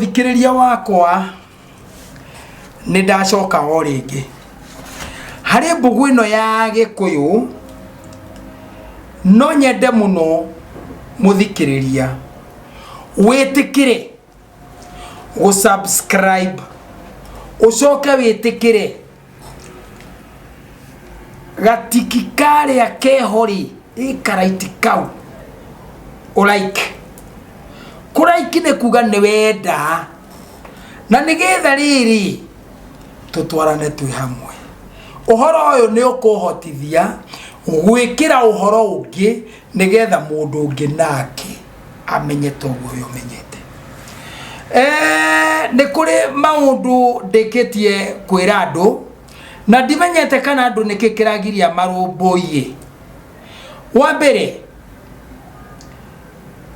Mũthikĩrĩria wakwa, nĩ ndacoka o rĩngĩ harĩ mbũgũ ĩno ya Gĩkũyũ. No nyende mũno mũthikĩrĩria wĩtĩkĩre gũ subscribe, ũcoke wĩtĩkĩre gatiki karĩa keho rĩ, ĩkaraiti kau ũraike. Kũraiki nĩ kuga nĩ wenda, na nĩgetha rĩrĩ tũtwarane twĩ hamwe. Ũhoro ũyũ nĩ ũkũhotithia gwĩkĩra ũhoro ũngĩ, nĩgetha mũndũ ũngĩ nake amenye toguo ũyũ ũmenyete. Nĩ kũrĩ maũndũ ndĩkĩtie kwĩra andũ, na ndimenyete kana andũ nĩkĩ kĩragiria marũmbũiye. Wa mbere,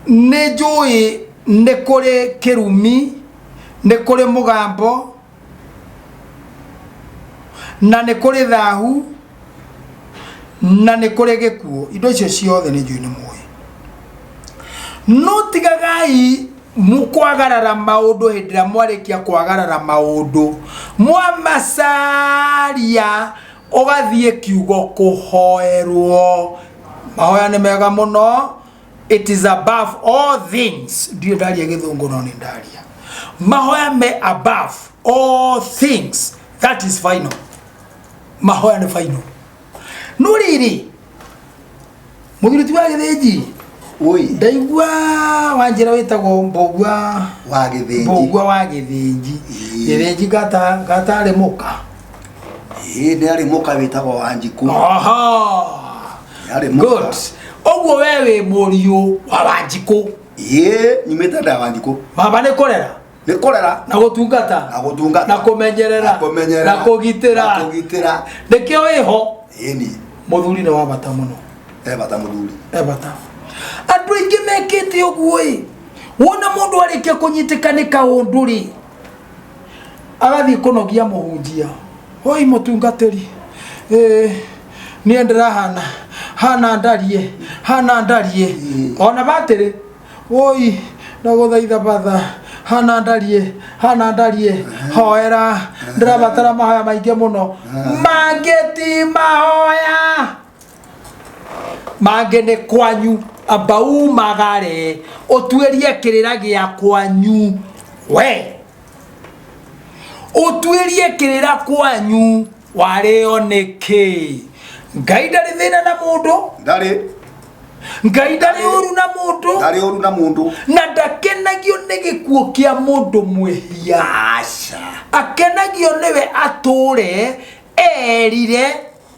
nĩ njũĩ nĩ kũrĩ kĩrumi, nĩ kũrĩ mũgambo, na nĩ kũrĩ thahu, na nĩ kũrĩ gĩkuũ. Indo icio ciothe nĩ njũĩ nĩ mũĩ, no tigagai mukwagarara maũndũ. Hĩndĩ ĩrĩa mwarĩkia kwagarara maũndũ, mwamacaria ũgathiĩ kiugo kũhoerwo. Mahoya nĩ mega mũno, it is above all things. Ndiũ ndaria gĩthũngũ, no nĩ ndaria mahoya me above all things, that is final. Mahoya nĩ final. No rĩrĩ, mũthuri ti wa Gĩthĩnji, Oi, ndaigua wanjĩra wĩtagwo Mbũgua wa Gĩthĩnji. Mbũgua wa Gĩthĩnji. Ĩĩ. Gĩthĩnji gata gatarĩ mũka. Ĩĩ, nĩ arĩ mũka wĩtagwo Wanjikũ. Oho. Nĩ arĩ mũka. Good. Ũguo we wĩ mũriũ wa Wanjikũ? Ĩĩ, nyumĩte nda ya Wanjikũ. Baba nĩ kũrera Nĩ kũrera na gũtungata na gũtungata na kũmenyerera na kũmenyerera na kũgitĩra. Na kũgitĩra. Nĩkĩo wĩho. Ĩni. Mũthuri nĩ wa bata mũno. E bata mũthuri. E bata. Andũ aingĩ mekĩte ũguo ĩ, wona mũndũ arĩkia kũnyitĩka nĩ kaũndũ rĩ, agathiĩ kũnogia mũhunjia, "Oi mũtungatĩri, ĩ niĩ ndĩrahana hana ndariĩ hana ndariĩ." Ona batĩrĩ, "Oi ndagũthaitha batha, hana ndariĩ hana ndariĩ, hoera, ndĩrabatara mahoya maingĩ mũno." Mangĩ ti mahoya, mangĩ nĩ kwanyu. Amba umagare ũtuĩrie kĩrĩra gĩa kwanyu, we ũtuĩrie kĩrĩra kwanyu warĩo nĩkĩ. Ngai ndarĩ thĩna na mũndũ. Ndarĩ. Ngai ndarĩ ũru na mũndũ. Ndarĩ ũru na mũndũ. Na ndakenagio nĩ gĩkuũ kĩa mũndũ mwĩhia. Aca. Akenagio nĩwe atũre erire.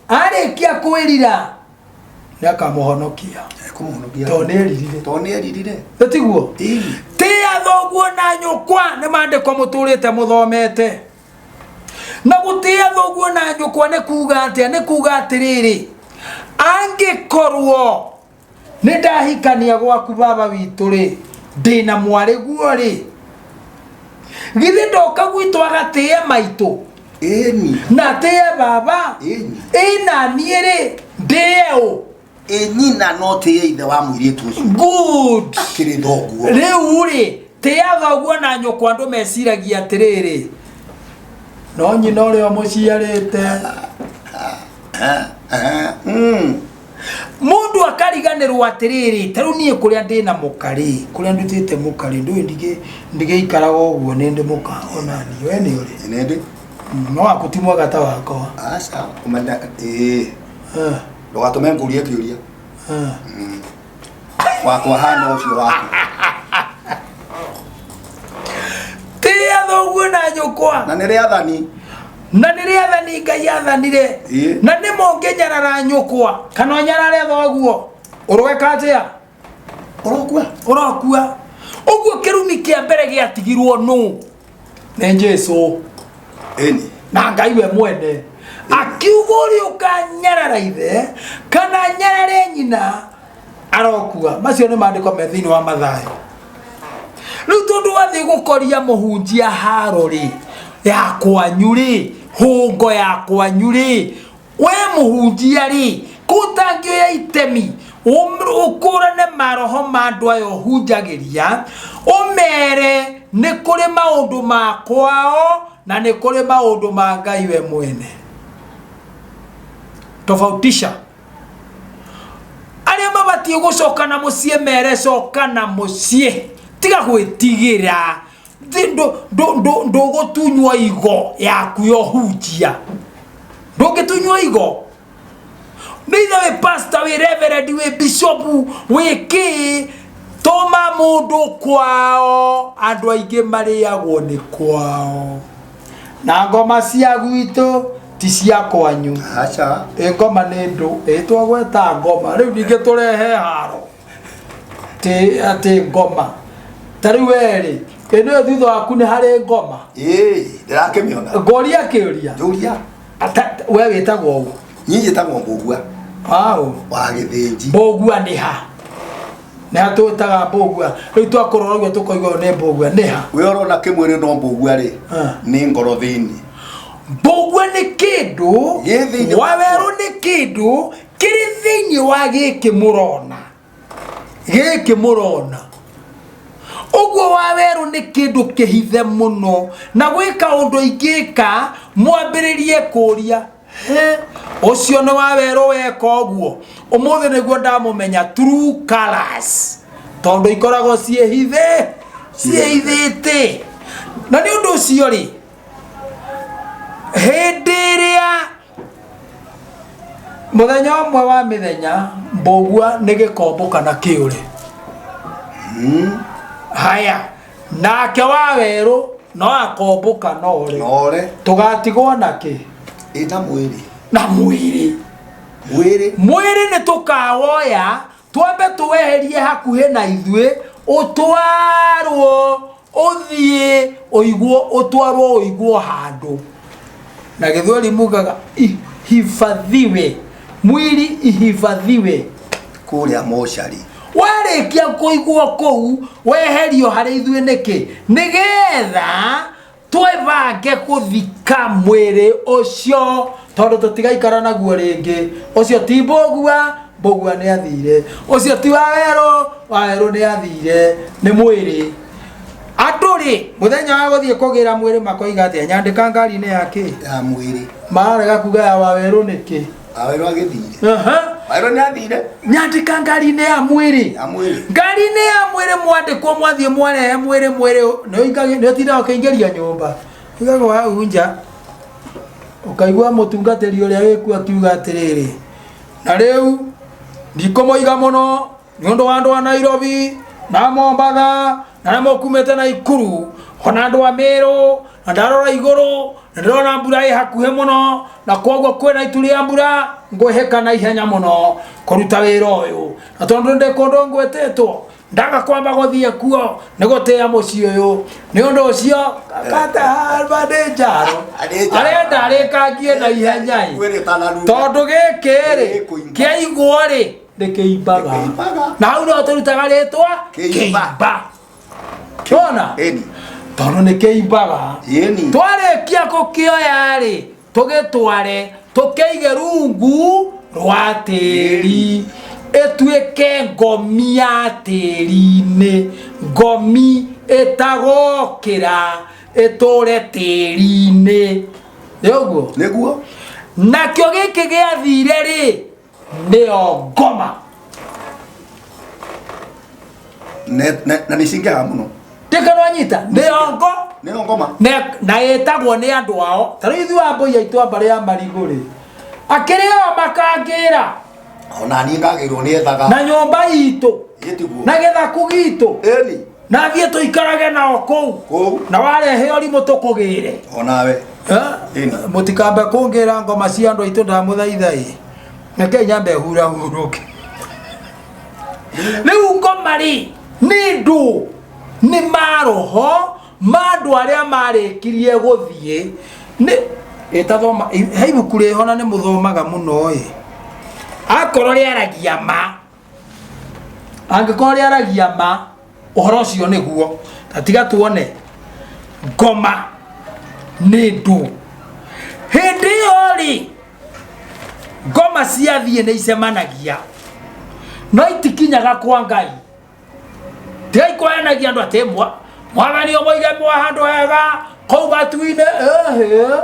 Arĩkia kwĩrira nĩ akamũhonokia. Ekũmũhonokia. Tondũ nĩ eririre. Tondũ nĩ eririre. Tiguo? Ĩĩ. Tĩa thoguo na nyũkwa nĩ maandĩko mũtũrĩte mũthomete. Na gũtĩa thoguo na nyũkwa nĩ kuga atĩa? Nĩ kuga atĩrĩrĩ, angĩkorwo nĩ ndahikania gwaku baba witũ rĩ, ndĩna mwarĩ guo rĩ, githĩ ndoka gwitũ agatĩe maitũ Ĩni. na atĩe baba? Ĩni. Ĩna niĩ rĩ, ndĩe ũ? Ĩ nyina no tĩe ithe wa mũirĩtu ũcio. Good. Akĩrĩ thoguo. Rĩu rĩ, tĩa thoguo na nyũkwa. Andũ meciragia atĩrĩrĩ, no nyina ũrĩa ũmũciarĩte. Mũndũ akariganĩrwo atĩrĩrĩ, ta rĩu niĩ kũrĩa ndĩna mũka rĩ, kũrĩa ndutĩte mũka rĩ, ndũĩ ndigĩikaraga ũguo, nĩ ndĩ mũka onaniĩ. We nĩ ũrĩ? Nĩ ndĩ. No waku ti mwega ta wakwa. Aca. Ũmenya ĩĩ. Eh, Ndũgatũme ngũrie kĩũria. eh. Wakwa hana ũcio waku. Tĩa thoguo na nyũkwa. Na nĩ rĩathani. Na nĩ rĩathani Ngai athanire. Ĩĩ. Na nĩ mũngĩnyarara nyũkwa kana ũnyarare thoguo, ũrweka atĩa? Ũrokua. Ũrokua. Ũguo kĩrumi kĩa mbere gĩatigirwo nũ? Nĩ Jesu. Ĩni. Na Ngai we mwene akiuga, ũrĩa ũkanyarara ithe kana nyarare nyina arokua. Macio nĩ maandĩko me thĩinĩ wa Mathayo. Rĩu tondũ wathiĩ gũkoria mũhunjia haro rĩ ya kwanyu rĩ, hũngo ya kwanyu rĩ, we mũhunjia rĩ, kũtangĩoya itemi ũkũrane maroho ma andũ aya ũhunjagĩria, ũmere. Nĩ kũrĩ maũndũ ma kwao na nĩ kũrĩ maũndũ ma Ngai we mwene. Tofautisha. Arĩa mabatiĩ gũcoka na mũciĩ mere coka na mũciĩ, tiga gwĩtigĩra. Ndũgũtunywo igo yaku ya ũhunjia, ndũngĩtunywo igo. Nĩ ithe wĩ pastor, wĩ reverend, wĩ bishop, wĩ kĩ, tũma mũndũ kwao. Andũ aingĩ marĩagwo nĩ kwao, na ngoma cia gwitũ ti cia kwanyu. Aca. Ĩ ngoma nĩ ndũ ĩ twagweta ngoma rĩu ningĩ tũrehe haro tĩ atĩ ngoma ta rĩu werĩ ĩno thutha waku nĩ harĩ ngoma. Ĩĩ, ndĩrakĩmĩona. Ngũria kĩũria. Njũria. We wĩtagwo ũ? Niĩ njĩtagwo Mbũgua. Aũ? Wa Gĩthĩnji. Mbũgua nĩ ha? Nĩ ha twĩtaga Mbũgua? Rĩu twakũrora ũguo tũkoiga ũyũ nĩ Mbũgua, nĩ ha? We ũrona kĩmwĩrĩ no Mbũgua rĩ, Ah. nĩ ngoro thĩinĩ. Mbũgua nĩ kĩndũ Gĩ thĩinĩ wa werũ, nĩ kĩndũ kĩrĩ thĩinĩ wa gĩkĩ mũrona, gĩkĩ mũrona ũguo. Wa werũ nĩ kĩndũ kĩhithe mũno, na gwĩ kaũndũ ingĩka mwambĩrĩrie kũria, "He, ũcio nĩ wa werũ weka ũguo?" Ũmũthĩ nĩguo ndamũmenya true colors, tondũ ikoragwo ciĩhithe ciĩhithĩte. Na nĩ ũndũ ũcio rĩ, hĩndĩ ĩrĩa mũthenya ũmwe wa mĩthenya Mbũgua nĩ gĩkombo kana kĩũre haya, nake wa werũ no akombũka no ũre. Nore. Tũgatigwo na kĩ? Ĩ na mwĩrĩ. Na mwĩrĩ. Mwĩrĩ. Mwĩrĩ nĩ tũkawoya, twambe tũweherie hakuhĩ na ithuĩ, ũtwarwo ũthiĩ ũigwo, ũtwarwo ũigwo handũ na gĩthweri mugaga ihifadhiwe, mwili ihifadhiwe. Kũrĩa mocarĩ. Warĩkia kũigwo kũu, weherio harĩ ithuĩ nĩkĩ? Nĩgetha twĩbange gũthika mwĩrĩ ũcio, tondũ tũtigaikara naguo rĩngĩ. Ũcio ti Mbũgua, Mbũgua nĩ athire. Ũcio ti wa werũ, wa werũ nĩ athire. Nĩ mwĩrĩ. Andũ rĩ, mũthenya wa gũthiĩ kũgĩra mwĩrĩ makoiga atĩa? Nyandĩka ngari-inĩ ya kĩ? Ya mwĩrĩ. Mararega kuga ya wa werũ nĩkĩ? Wa werũ agĩthire. Wa werũ nĩ athire. Nyandĩka ngari-inĩ ya mwĩrĩ. Ya mwĩrĩ. Ngari-inĩ ya mwĩrĩ mwandĩkwo, mwathiĩ mwarehe mwĩrĩ, mwĩrĩ nĩ ũtindaga ũkĩingĩria nyũmba, ũigagwo hau nja, ũkaigua mũtungatĩri ũrĩa wĩkuo akiuga atĩrĩrĩ, "Na rĩu ndikũmũiga mũno nĩ ũndũ wa andũ a Nairobi na Mombatha na arĩa mũkumĩte na Ikuru ona andũ a Meru, na ndarora igũrũ na ndĩrona mbura ĩ hakuhĩ mũno, na koguo kwĩna itu rĩa mbura, ngwĩhĩka na ihenya mũno kũruta wĩra ũyũ, na tondũ ndĩ kũndũ ngwĩtĩtwo, ndaga kwamba gũthiĩ kuo nĩ gũtĩĩa mũciĩ ũyũ. Nĩ ũndũ ũcio ndĩ njaro arenda arĩkangie na ihenya ĩ." Mwĩrĩ ũtanarura. Tondũ gĩkĩ rĩ, Gĩkũimba. kĩaigwo rĩ, nĩ kĩimbaga. Kĩimbaga. Na hau no tũrutaga rĩtwa Kĩimba. kĩimba. Wona? Ĩni. Tondũ nĩ kĩimbaga. Ĩni. Twarĩkia gũkĩoya rĩ, tũgĩtware tũkĩige rungu rwa tĩri, ĩtuĩke ngomi ya tĩri-inĩ, ngomi ĩtagokĩra, ĩtũre tĩri-inĩ. Nĩ ũguo? Nĩguo. Nakĩo gĩkĩ gĩathire rĩ, nĩyo ngoma. Na nĩ cingĩhaga mũno. Ndĩkanwanyita, nĩyo ngo Nĩyo ngoma. Na ĩtagwo nĩ andũ ao. Ta rĩu ithuĩ ambũi aitũ a mbarĩ ya marigũ rĩ, akĩrĩ o makangĩra. Ona niĩ ngagĩrwo nĩ ethaga. Na nyũmba itũ Ĩtiguo. na gĩthaku gitũ Ĩni. na thiĩ tũikarage nao kũu. Kũu. Na warehe ũrimũ tũkũgĩre. Onawe. Ĩni. Mũtikambe kũngĩra ngoma cia andũ aitũ, ndamũthaitha ĩ, reke nyambe hurahurũke. Rĩu ngoma rĩ, nĩ ndũ nĩ maroho ma andũ arĩa marĩkirie gũthiĩ. Nĩ ĩtathoma he ibuku rĩho na nĩ mũthomaga mũno ĩ, akorwo rĩaragia ma, angĩkorwo rĩaragia ma ũhoro ũcio nĩguo. Ta tiga tuone ngoma nĩ ndũ. Hĩndĩ ĩyo rĩ, ngoma ciathiĩ nĩ icemanagia no itikinyaga kwa Ngai. Tigai kũhenagia andũ atĩ Mwathani ũmũige mwa handũ hega kũu matu-inĩ. Ĩhĩ.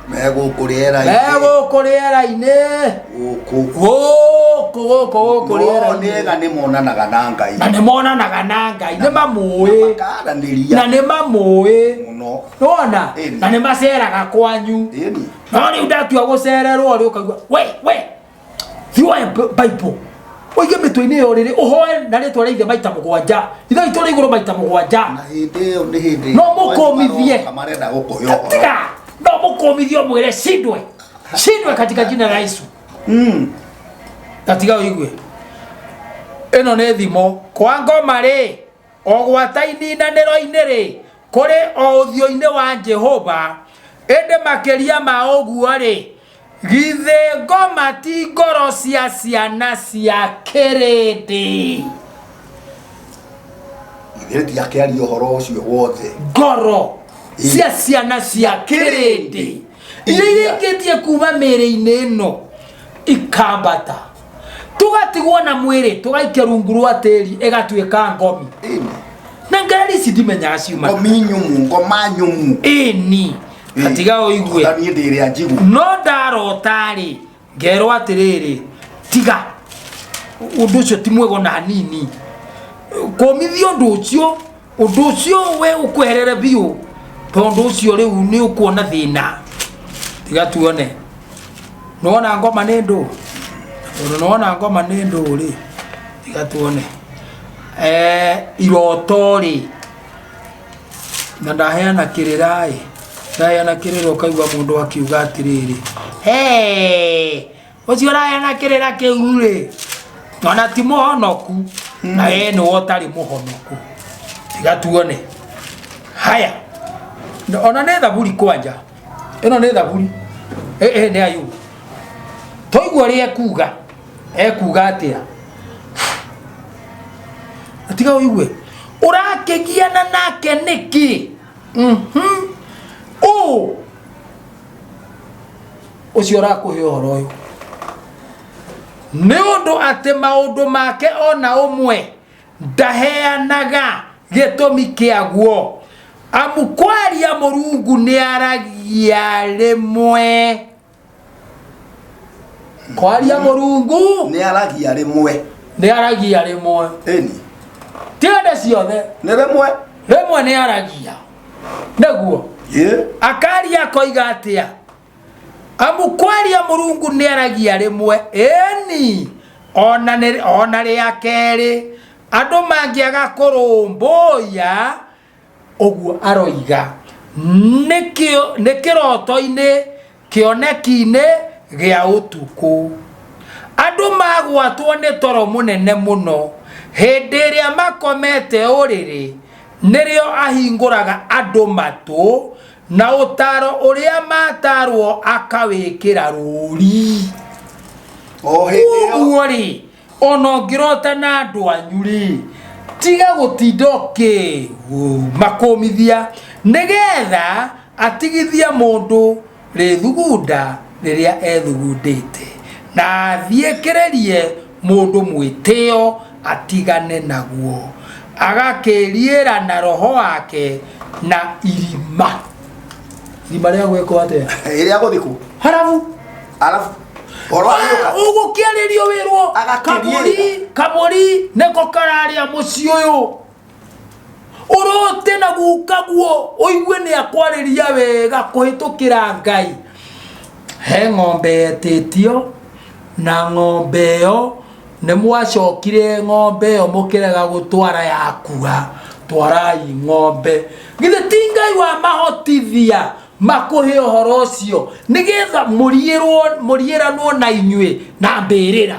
Me gũkũ rĩera-inĩ. Me gũkũ rĩera-inĩ. Gũkũ. Gũkũ gũkũ gũkũ No rĩera-inĩ. nĩega nĩ monanaga na Ngai. Na nĩ monanaga na Ngai, nĩ mamũĩ. Makaranĩria. Na nĩ mamũĩ. Mũno. Nĩwona? Ĩni. Na nĩ maceraga kwanyu. Ĩni. No rĩu ndatua gũcererwo rĩ ũkaigua we we thiĩ Bible ũige mĩtwe-inĩ ĩyo rĩrĩ ũhoe na rĩtwa rĩa ithe maita mũgwanja, ithe witũ ũrĩ igũrũ maita mũgwanja. Na hĩndĩ ĩyo nĩ hĩndĩ No mũkũmithie. maroka marenda gũkũhe ũhoro. Tiga no mũkũmithie ũmwĩre shindwe shindwe katika jina la Yesu. Na tiga ũigue ĩno nĩ thimo kwa ngoma rĩ o gwata ininanĩro-inĩ rĩ kũrĩ o ũthiũ-inĩ wa Jehova, ĩndĩ makĩria ma ũguo rĩ githĩ ngoma ti ngoro cia ciana cia kĩrĩndĩ. Ithe tiakĩaria ũhoro ũcio wothe. Ngoro cia ciana cia kĩrĩndĩ iria irĩkĩtie kuma mĩĩrĩ-inĩ ĩno ikambata, tũgatigwo na mwĩrĩ tũgaikia rungu rwa tĩri ĩgatuĩka ngomi. Ĩni. Na ngarari ici ndimenyaga ciuma. Ngomi nyũmũ, ngoma nyũmũ. Ĩni. Atiga ũigue. Ta niĩ ndĩrĩa njigu. No ndarota rĩ ngerwo atĩrĩrĩ, tiga ũndũ ũcio ti mwega ona hanini, kũmithia ũndũ ũcio, ũndũ ũcio we ũkweherere biũ, tondũ ũcio rĩu nĩ ũkuona thĩna. Tiga tuone nĩwona ngoma nĩ ndũ, tondũ nĩwona ngoma nĩ ndũ rĩ, tiga tuone iroto rĩ, na ndaheana kĩrĩra ĩ, ndaheana kĩrĩra ũkaigua mũndũ akiuga atĩrĩrĩ, hey, ũcio ũraheana kĩrĩra kĩu rĩ ona ti mũhonoku, na we nĩwe ũtarĩ mũhonoku. Tiga tuone haya, ona nĩ thaburi kwanja, ĩno nĩ thaburi ĩ nĩ Ayubu, tũigua ũrĩa ekuga, ekuga atĩa. Tiga ũigue ũrakĩgiana nake nĩkĩ? Ũ ũcio ũrakũhe ũhoro ũyũ nĩ ũndũ atĩ maũndũ make ona ũmwe ndaheanaga gĩtũmi kĩaguo, amu kwaria Mũrungu nĩ aragia rĩmwe. Kwaria Mũrungu nĩ aragia rĩmwe. Nĩ aragia rĩmwe. Ĩni. Ti hĩndĩ ciothe. Nĩ rĩmwe. Rĩmwe nĩ aragia nĩguo. Ĩ. Akaria akoiga atĩa? Amu kwaria Mũrungu nĩ aragia rĩmwe, ĩni ona nĩ ona rĩa kerĩ, andũ mangĩaga kũrũmbũiya ũguo aroiga nĩ kĩroto-inĩ kĩoneki-inĩ gĩa ũtukũ. Andũ magwatwo nĩ toro mũnene mũno hĩndĩ ĩrĩa makomete ũrĩrĩ, nĩrĩo ahingũraga andũ matũ, na ũtaro ũrĩa matarwo akawĩkĩra rũri. O hĩndĩ ĩyo. Ũguo rĩ, ona ũngĩrota na andũ anyu rĩ, tiga gũtinda ũkĩ makũmithia, nĩgetha atigithie mũndũ rĩthugunda rĩrĩa ethugundĩte, na athiĩkĩrĩrie mũndũ mwĩtĩo atigane naguo, agakĩriĩra na roho wake na irima. Irima rĩa gwĩkwo atĩa? Ĩrĩa gũthikwo. Harabu. Arabu. Ũhoro wa gĩũka. Ũgũkĩarĩrio wĩrwo Agakĩriĩra. kabũri, kabũri nĩko kararĩa mũciĩ ũyũ. Ũrote na guka guo ũigue nĩ akwarĩria wega kũhĩtũkĩra Ngai. He ng'ombe yetĩtio, na ng'ombe ĩyo nĩ mwacokire ng'ombe ĩyo mũkĩrega gũtwara yakua, twarai ng'ombe. Githĩ ti Ngai wa mahotithia makũhe ũhoro ũcio nĩgetha mũriĩranwo na inyuĩ na mbĩrĩra.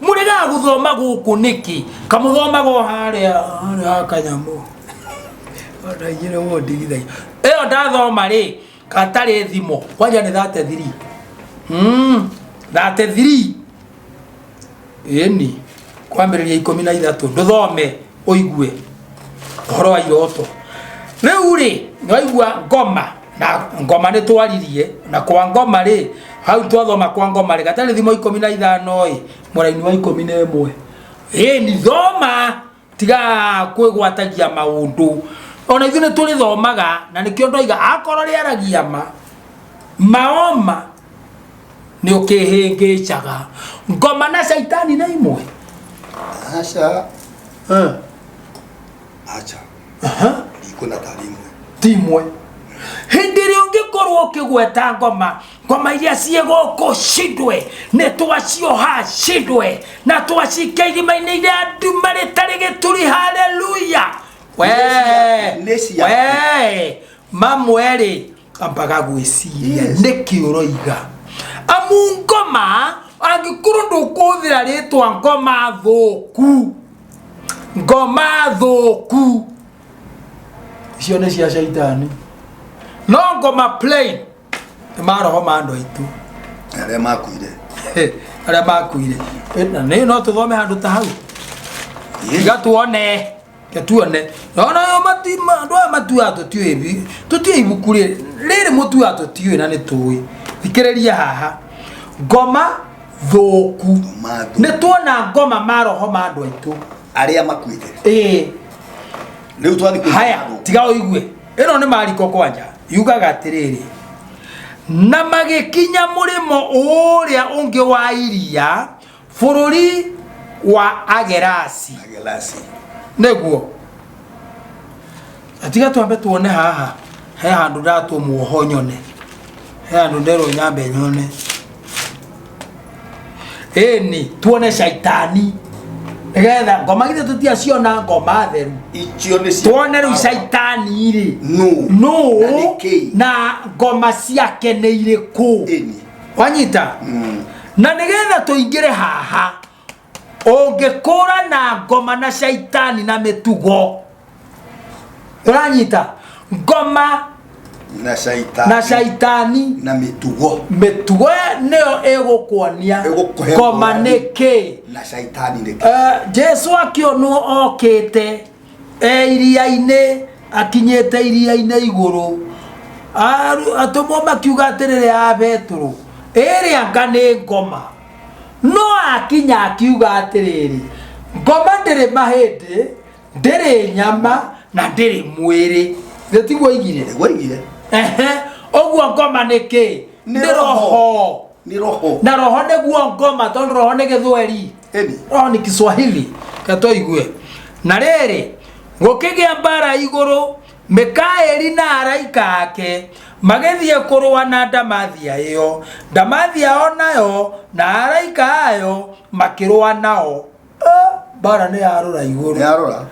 Mũregaga gũthoma gũkũ nĩkĩ? Kamũthomaga o harĩa harĩa ha kanyamũ. Ona inyuĩ nĩ mũndigithagia. Ĩyo ndathoma rĩ, gatarĩ thimo. Kwanja nĩ 33. 33. Ĩni, kwambĩrĩria 13. Ndũthome ũigue ũhoro wa iroto. Rĩu rĩ, nĩwaigua ngoma, na ngoma nĩ twaririe, na kwa ngoma rĩ, hau twathoma kwa ngoma rĩ, gatarĩ thimo 15 ĩ, mũraini wa 11. Ĩni, thoma, tiga kwĩgwatagia maũndũ. Ona ithuĩ nĩ tũrĩthomaga na nĩkĩo ndoiga akorwo rĩaragia ma maoma nĩ ũkĩhĩngĩcaga. Ngoma na caitani nĩ imwe. Aca. Eh. Aca. Ndikuona tarĩ imwe. Ti imwe. Hĩndĩ ĩrĩa ũngĩkorwo ũkĩgweta ngoma, ngoma iria ciĩ gũkũ cindwe, nĩ twacioha cindwe, na twacikia irima-inĩ iria nduma rĩtarĩ gĩturi. Haleluya! We, Nĩ cia- we, mamwe rĩ ambaga gwĩciria nĩkĩ ũroiga. Amu ngoma, angĩkorwo ndũkũhũthĩra rĩtwa ngoma thũku, ngoma thũku icio nĩ cia caitani, no ngoma plain nĩ maroho ma andũ aitũ arĩa makuire. Arĩa makuire. Na nĩ no tũthome handũ ta hau. Tiga tuone, ke tuone ona yo matima andũ aya matuaga tũtiũĩ tũtiũĩ ibuku rĩrĩ rĩrĩ mũtuaga tũtiũĩ na nĩ tũĩ. Thikĩrĩria haha, ngoma thũku. Ngoma thũku. Nĩ tuona ngoma maroho ma andũ aitũ arĩa makuĩte. Ĩĩ. Rĩu twathiĩ kwĩ Haya, thũku. tiga ũigue ĩno nĩ mariko kwanja yugaga atĩrĩrĩ, na magĩkinya mũrĩmo ũrĩa ũngĩ wa iria, bũrũri wa Agerasi. Agerasi. Nĩguo. Na tiga twambe tuone haha, he handũ ndatũmwo ho nyone, he handũ nderwo nyambe nyone. Ĩni tuone caitani nĩgetha ngoma githĩ tũtiaciona ngoma theru. Icio nĩ cia Tuone rĩu caitani rĩ nũ nũ na nĩkĩ? Na ngoma ciake nĩ irĩkũ? Ĩni. Wanyita? Na nĩgetha tũingĩre haha, ũngĩkũra na ngoma na caitani na mĩtugo, ũranyita? Ngoma na caitani na caitani na mĩtugo. Mĩtugo nĩyo ĩgũkuonia Ĩgũkũhe ngoma ngũrani. nĩ kĩ. Na caitani nĩ kĩ. Jesu akĩonwo okĩte e iria-inĩ, akinyĩte iria-inĩ igũrũ. Atũmwo makiuga atĩrĩrĩ, a Petero, ĩrĩa nga nĩ ngoma. No akinya akiuga atĩrĩrĩ, ngoma ndĩrĩ mahĩndĩ, ndĩrĩ nyama na ndĩrĩ mwĩrĩ. Nĩ tiguo oigire? Nĩguo oigire. Ehe, ũguo ngoma nĩ kĩ? Nĩ Nĩ roho. Nĩ roho. Na roho nĩguo ngoma, tondũ roho nĩ gĩthweri. Ĩni. Roho nĩ Kiswahili. Reke tũigue. Na rĩrĩ, gũkĩgĩa mbara igũrũ, Mikaeli na araika ake magĩthiĩ kũrũa na ndamathia ĩyo. Ndamathia o nayo na araika ayo makĩrũa nao. Mbara nĩ yarũra igũrũ. Nĩ yarũra.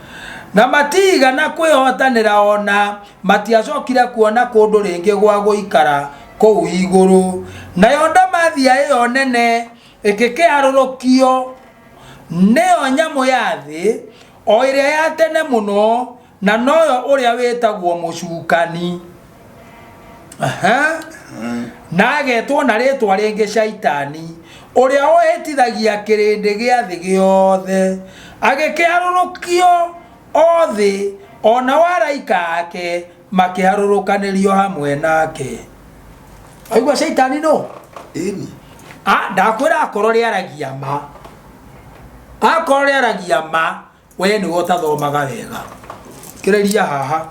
Na matiigana kwĩhotanĩra ona matiacokire kuona kũndũ rĩngĩ gwa gũikara kũu igũrũ. Nayo ndamathia ĩyo nene ĩgĩkĩharũrũkio, nĩyo nyamũ ya thĩ o ĩrĩa ya tene mũno, na noyo ũrĩa wĩtagwo mũcukani. Aha. Na agetwo na rĩtwa rĩngĩ Shaitani, ũrĩa ũhĩtithagia kĩrĩndĩ gĩa thĩ gĩothe. Agĩkĩharũrũkio o thĩ, o nao araika ake makĩharũrũkanĩrio hamwe nake. Aigua Shaitani nũ? Ĩni. Ndakwĩra akorwo rĩaragia ma. Akorwo rĩaragia ma, we nĩwe ũtathomaga wega. Kĩrĩria haha.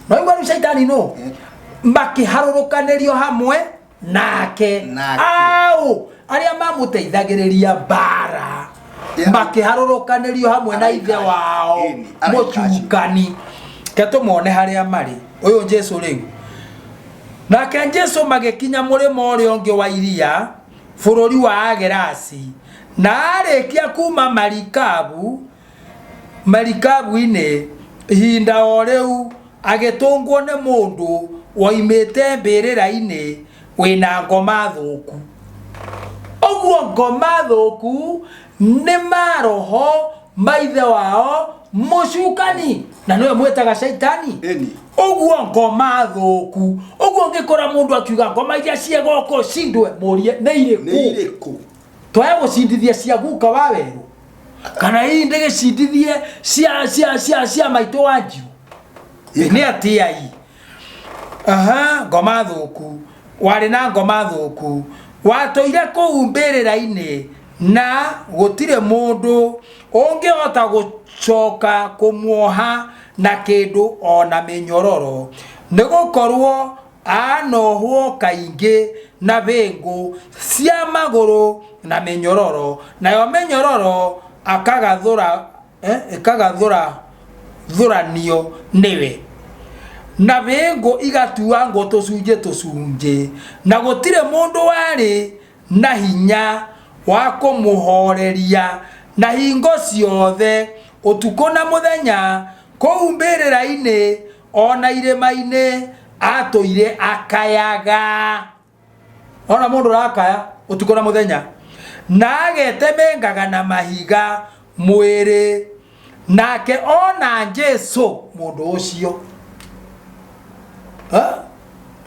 Naigua rĩu Shaitani nũ? Makĩharũrũkanĩrio hamwe nake. Nake. Au, arĩa mamũteithagĩrĩria mbara. Makĩharũrũkanĩrio hamwe na ithe wao Ĩni, araika acio. mũcukani. Ke tũmone harĩa marĩ. Ũyũ Jesu rĩu. Nake Jesu magĩkinya mũrĩmo ũrĩa ũngĩ wa iria, bũrũri wa Agerasi. Na arĩkia kuma marikabu-inĩ, ihinda o rĩu agĩtũngwo nĩ mũndũ woimĩte mbĩrĩra-inĩ wĩna ngoma thũku. Ũguo ngoma thũku nĩ maroho ma ithe wao mũcukani, na nĩwe mwĩtaga Shaitani. Ĩni. Ũguo ngoma thũku. Ũguo ũngĩkora mũndũ akiuga ngoma iria ciĩ gũkũ cindwe, mũrie nĩ irĩkũ? Nĩ irĩkũ? Twae gũcindithia cia guka wa werũ, kana hihi ndĩgĩcindithie cia maitũ wa njiũ? Nĩ atĩa i? Aha, ngoma thũku. Warĩ na ngoma thũku. Watũire kũu mbĩrĩra-inĩ, na gũtirĩ mũndũ ũngĩhota gũcoka kũmuoha Na kĩndũ o na mĩnyororo, nĩ gũkorwo anohwo kaingĩ na bĩngũ cia magũrũ na mĩnyororo, nayo mĩnyororo akagathũra ĩkagathũra thuranio nĩwe, na bĩngũ igatuangwo tũcunjĩ tũcunjĩ, na gũtirĩ mũndũ warĩ na hinya wa kũmũhooreria, na hingo ciothe ũtukũ na mũthenya kũu mbĩrĩra-inĩ o na irĩma-inĩ atũire akayaga. Ona mũndũ ũrakaya ũtukũ na mũthenya na agetemengaga na mahiga mwĩrĩ, nake ona Jesu mũndũ ũcio.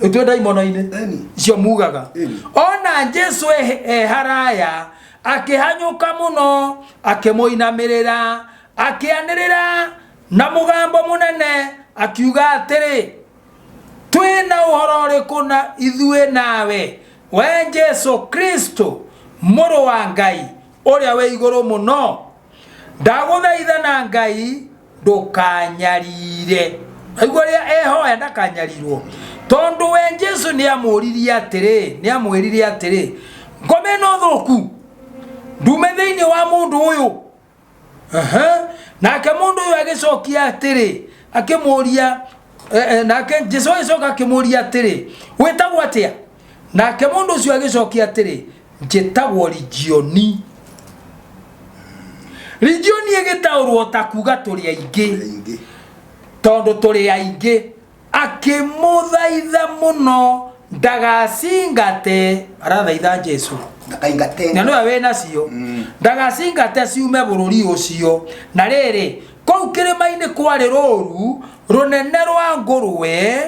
Rĩu twĩ ndaimono-inĩ Eni. icio mugaga. Eni. Ona Jesu e haraya akĩhanyũka mũno, akĩmũinamĩrĩra, akĩanĩrĩra na mũgambo mũnene akiuga atĩrĩ, twĩna ũhoro ũrĩkũ na ithuĩ nawe, we Jesu Kristo, mũrũ wa Ngai ũrĩa wĩ igũrũ mũno? Ndagũthaitha na Ngai, ndũkanyarire. Aigua ũrĩa ehoya ndakanyarirwo, tondũ we Jesu nĩ amũririe atĩrĩ, nĩ amwĩrire atĩrĩ, ngoma ĩno thũku ndume thĩinĩ wa mũndũ ũyũ. Aha. Nake mũndũ ũyũ agĩcokia atĩrĩ, akĩmũria, nake Jesu agĩcoka akĩmũria atĩrĩ, wĩtagwo atĩa? Nake mũndũ ũcio agĩcokia atĩrĩ, njĩtagwo Ligioni. Ligioni ĩgĩtaũrwo ta kuga tũrĩ aingĩ, Aingĩ. Tondũ tũrĩ aingĩ. Akĩmũthaitha mũno ndagacingate, arathaitha Jesu Ndakaingate. Na nĩwe wĩ nacio, ndagacingate ciume bũrũri ũcio. Na rĩrĩ, kũu kĩrĩma-inĩ kwarĩ rũũru rũnene rwa ngũrwe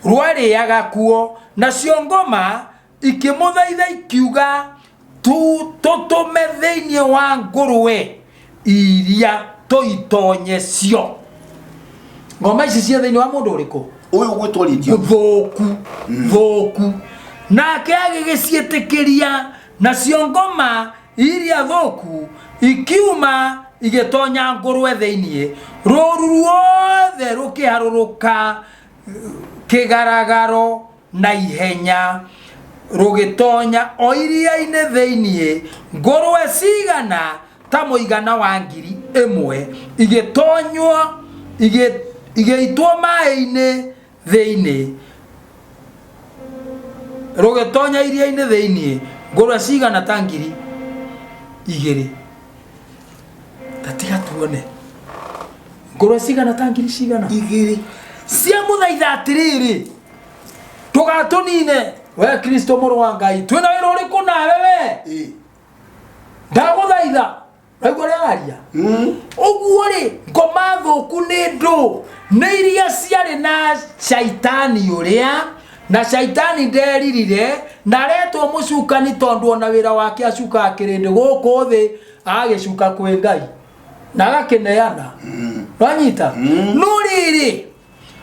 rwarĩaga kuo, nacio ngoma ikĩmũthaitha ikiuga, tũtũme thĩinĩ wa ngũrwe iria tũitonye cio. Ngoma ici cia thĩinĩ wa mũndũ ũrĩkũ? Ũyũ gwĩtwo Legion. Thũku thũku. Nake agĩgĩciĩtĩkĩria, nacio ngoma iria thũku ikiuma igĩtonya ngũrwe thĩinĩ, rũũru ruothe rũkĩharũrũka kĩgaragaro na ihenya, rũgĩtonya o iria-inĩ thĩinĩ, ngũrwe cigana ta mũigana wa 1000 igĩtonywo, igĩitwo maĩ-inĩ thĩinĩ, rũgĩtonya iria-inĩ thĩinĩ, ngũrwe cigana ta 2000. Tatiga tuone ngũrwe cigana ta ngiri cigana Igĩrĩ. Ciamũthaitha atĩrĩrĩ, ndũgatũnine, we Kristo mũrũ wa Ngai, twĩna wĩra ũrĩkũ nawe we? Ndagũthaitha. Raigua ũrĩa araria? Ũguo rĩ, ngoma thũku nĩ ndũ? Nĩ iria ciarĩ na caitani ũrĩa, na caitani nderirire na aretwo mũcukani, tondũ ona wĩra wake acukaga kĩrĩndĩ gũkũ thĩ, agagĩcuka kwĩ Ngai na agakĩneana. Wanyita? No rĩrĩ,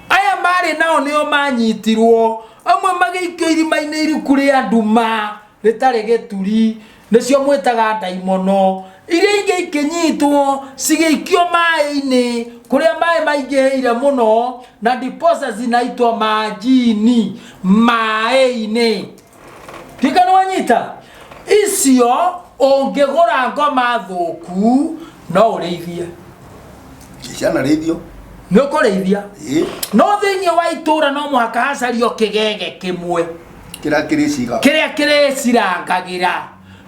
aya marĩ nao nĩo manyitirwo, amwe magĩikio irima-inĩ iriku rĩa nduma rĩtarĩ gĩturi, nĩcio mwĩtaga ndaimono. Iria ingĩ ikĩnyitwo cigĩikio maĩ-inĩ kũrĩa maĩ maingĩhĩire mũno, na ndiposa zinaitwa majini, maĩ-inĩ. Ndikana wanyita? Icio ũngĩgũra ngoma thũku no ũrĩithie. Ciana rĩithio. Nĩ ũkũrĩithia. Ĩĩ. No thĩinĩ wa itũra no mũhaka hacario kĩgege kĩmwe Kĩrĩa kĩrĩciga. Kĩrĩa kĩrĩcirangagĩra.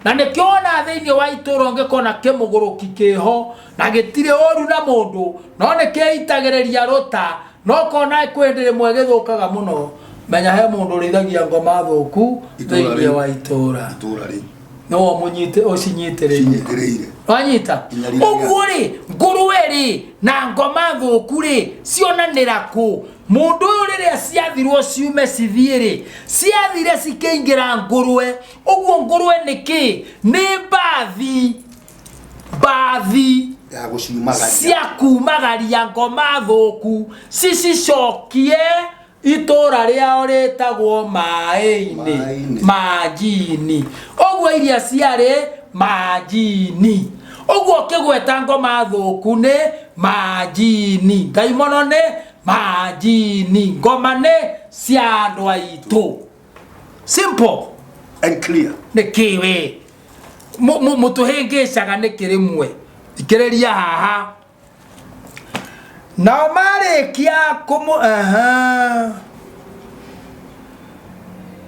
Na nĩkĩo wona thĩinĩ wa itũra ũngĩkona kĩmũgũrũki kĩho na gĩtirĩ ũru na mũndũ, no nĩ kĩitagĩrĩria rũta, no kona kwĩ hĩndĩ rĩmwe gĩthũkaga mũno, menya he mũndũ ũrĩithagia ngoma thũku Itũra thĩinĩ rĩu. wa itũra. Itũra rĩu. No ũmũnyite, ũcinyitĩrĩire. Cinyitĩrĩire. Wanyita? Nginya rĩrĩa. Ũguo rĩ, ngũrwe rĩ na ngoma thũku rĩ cionanĩra kũ? Mũndũ ũyũ rĩrĩa ciathirwo ciume cithiĩ rĩ, ciathire cikĩingĩra ngũrwe. Ũguo ngũrwe nĩ kĩ? Nĩ mbathi, mbathi ya gũciumagaria, cia kumagaria ngoma thũku cicicokie itũra rĩao rĩtagwo maĩ-inĩ. Maĩ-inĩ. Majini. Ũguo iria ciarĩ majini. Ũguo ũkĩgweta ngoma thũku nĩ Majini. Ndaimono nĩ majini. Ngoma nĩ cia andũ aitũ. Simple and clear. Nĩ kĩwe mũtũhĩngĩcaga nĩ kĩrĩmwe. Thikĩrĩria haha. Nao marĩkia kũmũ aha.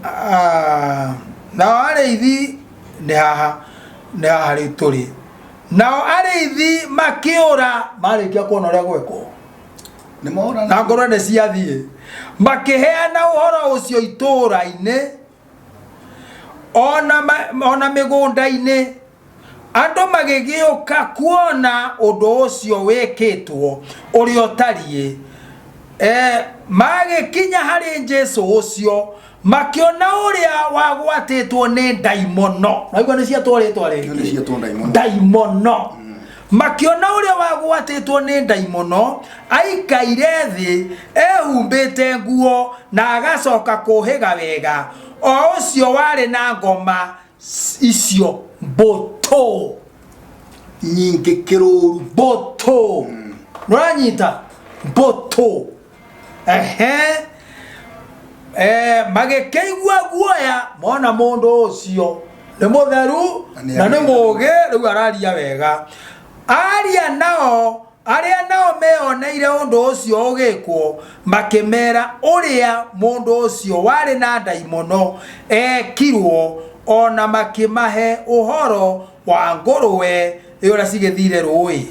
Ah, nao arĩithi nĩ haha, nĩ haha rĩu tũrĩ. Nao arĩithi makĩũra marĩkia kuona ũrĩa gwekwo. Nĩ mora. Na ngũrwe nĩ ciathiĩ, makĩheana ũhoro ũcio itũũra-inĩ ona mĩgũnda-inĩ. Andũ magĩgĩũka kuona ũndũ ũcio wĩkĩtwo ũrĩa ũtariĩ. Magĩkinya harĩ Jesu ũcio, makĩona ũrĩa wagwatĩtwo nĩ ndaimono. Naigua nĩ ciatwo rĩtwa rĩngĩ. Nĩ cietwo ndaimono. Ndaimono. Makĩona ũrĩa wagwatĩtwo nĩ ndaimono aikaire thĩ ehumbĩte nguo na agacoka kũhĩga wega, o ũcio warĩ na ngoma icio mbũtũ nyingĩ kĩrũru. Mbũtũ. Nĩũranyita? Mbũtũ. Ehe. Magĩkĩigua guoya mona mũndũ ũcio nĩ mũtheru na nĩ mũũgĩ, rĩu araria wega. Aria nao arĩa nao meoneire ũndũ ũcio ũgĩkwo, makĩmera ũrĩa mũndũ ũcio warĩ na ndaimono ekirwo, ona makĩmahe ũhoro wa ngũrwe ĩyo ũrĩa cigĩthire rũĩ.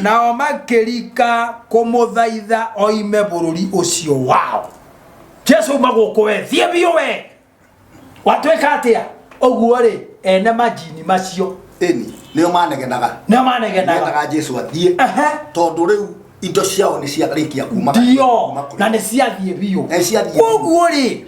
Nao makĩrika kũmũthaitha oime bũrũri ũcio wao. Jesu uma gũkũ we, thiĩ biũ we. Watuĩka atĩa? Ũguo rĩ, ene majini macio. Ĩni, nĩo manegenaga. Nĩo manegenaga. Mendaga Jesu athiĩ. Tondũ rĩu indo ciao nĩ ciarĩkia kuma. Ndio, na nĩ ciathiĩ biũ. Nĩ ciathiĩ biũ. Koguo rĩ,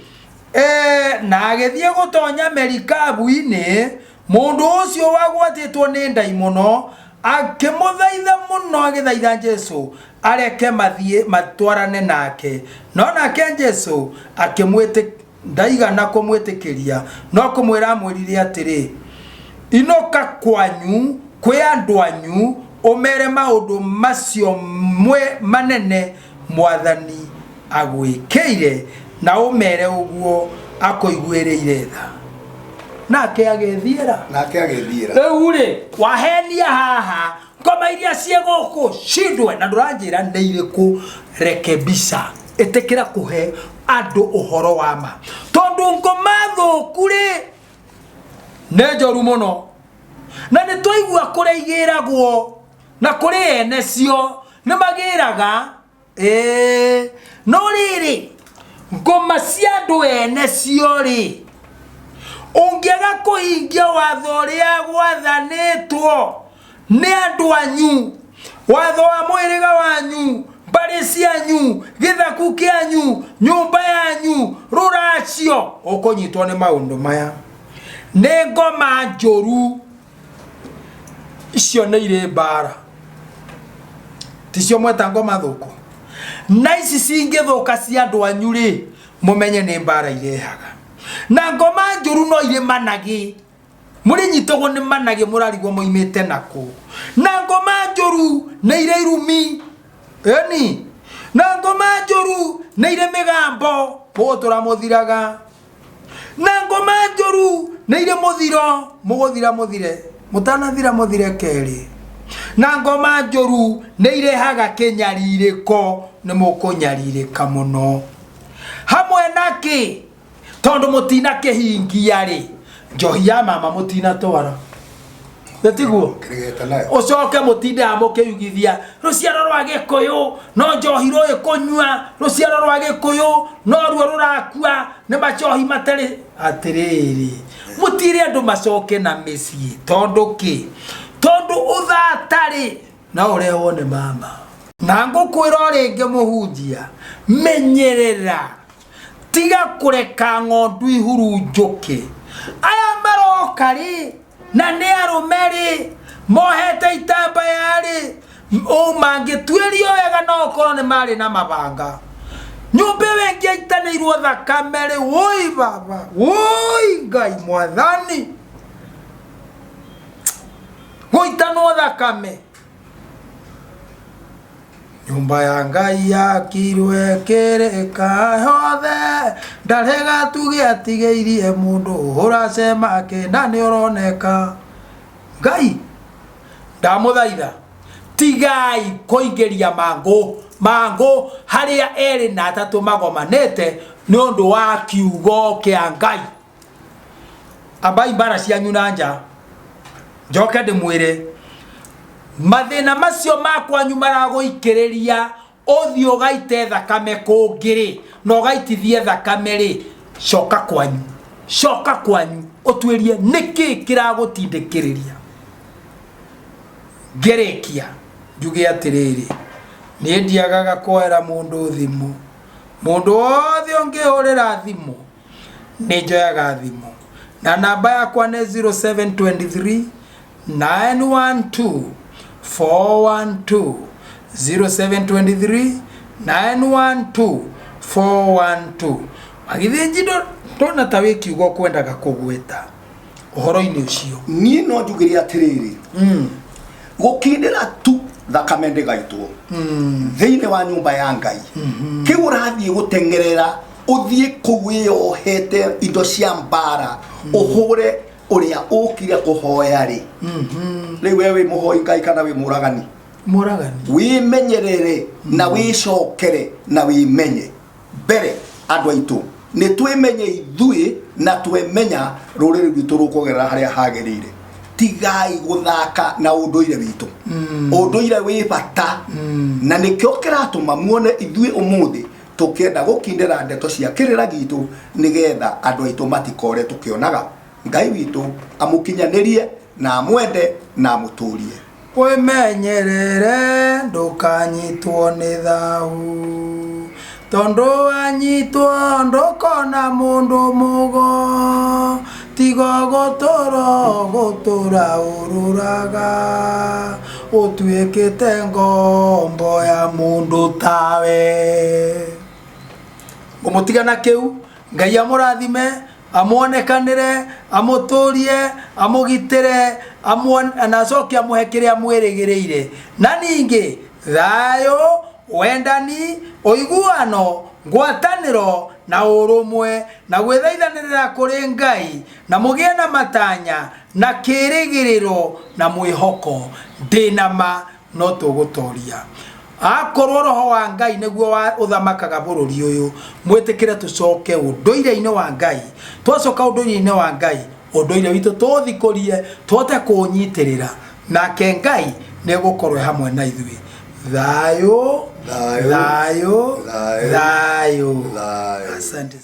na agĩthiĩ gũtonya merikabu-inĩ, mũndũ ũcio wagwatĩtwo nĩ ndaimono akĩmũthaitha mũno, agĩthaitha Jesu areke mathiĩ matwarane nake. No nake Jesu akĩmwĩtĩkĩria, ndaigana kũmwĩtĩkĩria, no kũmwĩra amwĩrire atĩrĩ, inũka kwanyu kwĩ andũ anyu, ũmere maũndũ macio mwe manene Mwathani agwĩkĩire, na ũmere ũguo akũiguĩrĩire tha. Nake agĩthiĩra. Nake agĩthiĩra. Rĩu rĩ, wahenia haha ngoma iria ciĩ gũkũ cindwe, na ndũranjĩra nĩ irĩkũ. Rekebisha, ĩtĩkĩra kũhe andũ ũhoro wa ma, tondũ ngoma thũku rĩ nĩ njũru mũno, na nĩ twaigua kũrĩa igĩragwo na kũrĩ ene cio nĩ magĩraga. No rĩrĩ, ngoma cia andũ ene cio rĩ, ũngĩaga kũhingia watho ũrĩa gwathanĩtwo nĩ andũ anyu, watho wa mũhĩrĩga wanyu, mbarĩ cianyu, gĩthaku kĩanyu, nyũmba yanyu, rũracio, ũkũnyitwo nĩ maũndũ maya. Nĩ ngoma njũru icio, nĩ irĩ mbara, ticio mweta ngoma thũku. Na ici cingĩthũka cia andũ anyu rĩ, mũmenye nĩ mbara irehaga. Na ngoma njũru no irĩ managĩ, mũrĩnyitagwo nĩ managĩ, mũrarigwo moimĩte nakũ. Na ngoma njũru nĩ irĩ irumi, ĩni na ngoma njũru nĩ irĩ mĩgambo, mũgũtũra mũthiraga. Na ngoma njũru nĩ irĩ mũthiro, mũgũthira mũthire, mũtanathira mũthire kerĩ. Na ngoma njũru nĩ irehaga kĩnyarirĩko, nĩ mũkũnyarirĩka mũno. Hamwe na kĩ, tondũ mũtina kĩhingia rĩ, njohi ya mama mũtinatwara, nĩtiguo? Kĩrĩgete nayo. Ũcoke mũtindaga mũkĩyugithia rũciaro rwa Gĩkũyũ no njohi rũĩ kũnyua, rũciaro rwa Gĩkũyũ no ruo rũrakua nĩ macohi matarĩ. Atĩrĩrĩ, mũtire andũ macoke na mĩciĩ, tondũ kĩ? Tondũ ũthatarĩ no ũrehwo nĩ mama. Na ngũkwĩra o rĩngĩ mũhunjia, menyerera, tiga kũreka ng'ondu ihurunjũke. Aya maroka rĩ, na nĩ arũme rĩ, mohete itambaya rĩ, mangĩtuĩrio wega no ũkorwo nĩ marĩ na mabanga. Nyũmba ĩyo ĩngĩ aitanĩirwo thakame rĩ, woi baba, woi Ngai mwathani, gũitanwo thakame. Nyũmba ya Ngai yakirwe kĩrĩka yothe, ndarĩ gatugĩ atigĩirie mũndũ ũracema kĩna nĩ ũroneka. Ngai ndamũthaitha, tigai kũingĩria mangũ mangũ harĩa erĩ na atatũ magomanĩte nĩ ũndũ wa kiugo kĩa Ngai. Ambai mbara cianyu na nja, njoke ndĩmwĩre mathĩna macio makwanyu maragũikĩrĩria ũthiĩ ũgaite thakame kũngĩ rĩ, na ũgaitithie thakame rĩ, coka kwanyu, coka kwanyu ũtuĩrie nĩkĩ kĩragũtindĩkĩrĩria. Ngĩrĩkia njuge atĩrĩrĩ, niĩ ndiagaga kuoera mũndũ thimũ, mũndũ wothe ũngĩhũrĩra thimũ nĩ njoyaga thimũ, na namba yakwa nĩ 0723 912 412, 0723 912 412. Magithĩnji ndona ta wĩ kiugo kwendaga kũgweta ũhoro-inĩ ũcio. Niĩ no njugĩre atĩrĩrĩ, gũkindĩra tu thakame ndĩgaitwo thĩinĩ wa nyũmba ya Ngai, kĩu ũrathiĩ gũteng'erera ũthiĩ kũu wĩyohete indo cia mbara ũhũre ũrĩa ũkire kũhoya rĩ, rĩu we wĩ mũhoi Ngai kana wĩ mũragani? Mũragani. Wĩmenyerere na wĩcokere na wĩmenye mbere. Andũ aitũ, nĩ twĩmenye ithuĩ na twemenya rũrĩrĩ rwitũ rũkũgerera harĩa hagĩrĩire. Tigai gũthaka na ũndũire witũ. Ũndũire wĩ bata, na nĩkĩo kĩratũma muone ithuĩ ũmũthĩ tũkĩenda gũkindĩra ndeto cia kĩrĩra gitũ, nĩgetha andũ aitũ matikore tũkĩonaga. Ngai witũ amũkinyanĩrie na amwende na amũtũrie. Wĩmenyerere ndũkanyitwo nĩ thahu, tondũ wanyitwo ndũkona mũndũ mũgo, tiga gũtũra gũtũra ũrũraga, ũtuĩkĩte ngombo ya mũndũ tawe. Ngũmũtiga na kĩu. Ngai amũrathime, amuonekanĩre, amũtũrie, amũgitĩre, na acoke amũhe kĩrĩa mwĩrĩgĩrĩire. Na ningĩ thayũ, wendani, ũiguano, ngwatanĩro na ũrũmwe, na gwĩthaithanĩrĩra kũrĩ Ngai, na mũgĩe na matanya na kĩĩrĩgĩrĩro na mwĩhoko. Ndĩna ma no tũgũtoria. Akorwo roho wa Ngai nĩguo ũthamakaga bũrũri ũyũ, mwĩtĩkĩre tũcoke ũndũire-inĩ wa Ngai. Twacoka ũndũire-inĩ wa Ngai, ũndũire witũ tũũthikũrie, tũhote kũũnyitĩrĩra, nake Ngai nĩ egũkorwo e hamwe na ithuĩ. Thayũ. Thayũ. Thayũ. Thayũ. Thayũ. Thayũ. Asante.